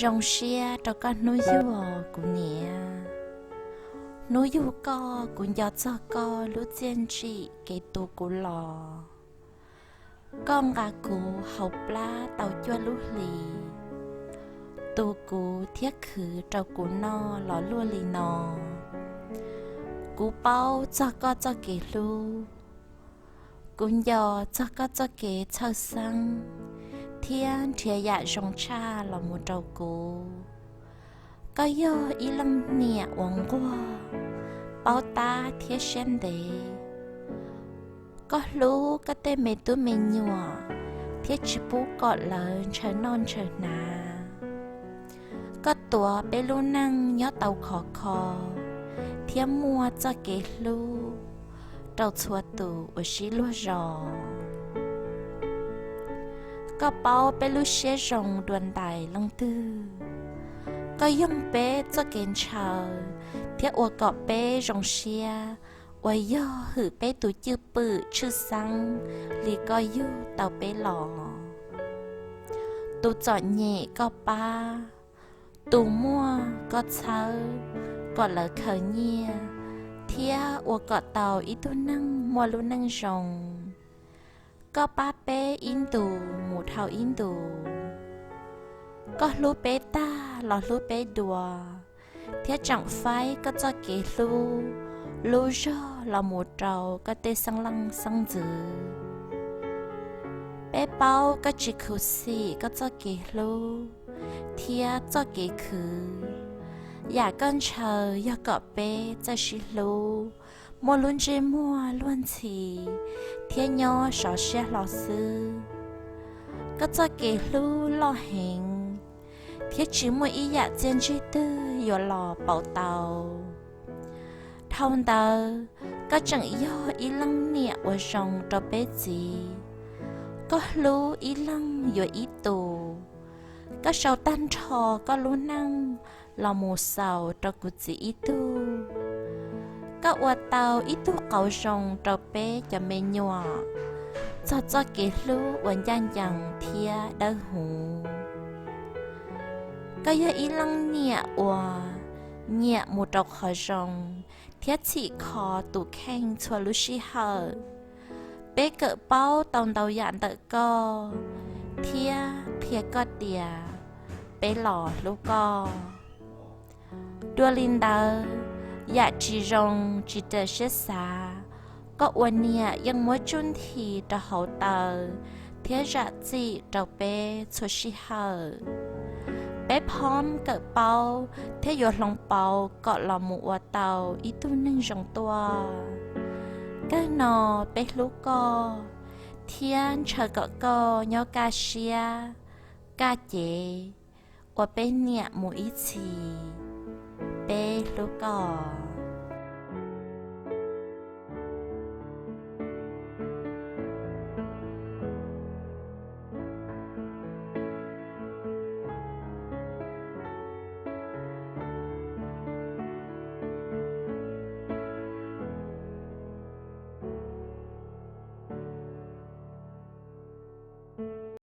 Zoo siab rau koj hnub yug kuv niam. Hnub yug koj kuv nco txog koj lub txiaj ntsim kev tu kuv los. Koj nqa kuv hauv plab tau cuaj lub hlis, tu kuv thiab khwv rau kuv noj los luaj li no. Kuv paub txog koj txoj kev hlub, kuv nco txog koj txoj kev txhawj xeeb thiab nrhiav yam zoo tshaj los mus rau kuv. Koj yog ib leej niam uas nquag, paub tab thiab siab ntev. Koj hlub koj tej me tub me nyuam thiab tsis pub kom lawv ntshaw noj ntshaw hnav. Koj tuav peb lub neej nyob tau khov kho thiab muaj txoj kev hlub rau txhua tus uas sib luag zos. Koj paub peb lub siab zoo dua ntais leej twg. Koj yoog peb txoj kev ntshaw thiab ua kom peb zoo siab uas yog hwm peb tus cwj pwm tshwj xeeb li koj yug tau peb los. Tus txom nyem koj pab, tus muaj koj txhawb kom lawv khaws nyiaj thiab ua kom tau ib tug neeg muaj lub neej zoo. Koj pab peb ib ntus mus dhau ib ntus. Koj hlub peb tag los hlub peb dua thiab tseem faib koj txoj kev hlub lub zog los mus rau koj tej xeeb leej xeeb ntxwv. Peb paub koj tsis khuv xim koj txoj kev hlub thiab txoj kev khwv. Yam koj ntshaw yog kom peb txawj sib hlub, muaj lub ntsej muag luag ntxhi thiab nyob sov siab hlo xwb. Koj txoj kev hlub loj heev thiab tsis muaj ib yam txiaj ntsig twg yuav los pauv tau. Dhau ntawd, koj tseem yog ib leej niam uas zoo rau peb txiv. Koj hlub ib leeg yuav ib tus. Koj sau tag nrho koj lub neej los mus xaus rau kuv txiv ib tug. Koj ua tau ib tug qauv zoo rau peb cov me nyuam txog txoj kev hlub uas ncaj ncees thiab dawb huv. Koj yog ib leej niam uas nyiam mus rau qhov zoo thiab txhim kho tus kheej txhua lub sij hawm. Peb kawm paub tau ntau yam ntawm koj thiab qhia koj tias peb los hlub koj. Dua li ntawd, yam tsis zoo tsis raws siab xav, koj ua niam yeej muab tsuj nthi rau hauv taw thiab zam txim rau peb txhua sij hawm. Peb phob kawm paub thiab yuav hloov pauv kom los mus ua tau ib tug neeg zoo tuaj. Kawg no peb hlub koj thiab ntshaw kom koj nyob kaj siab, kaj cev, ua peb niam mus ib txhis. Peb hlub koj.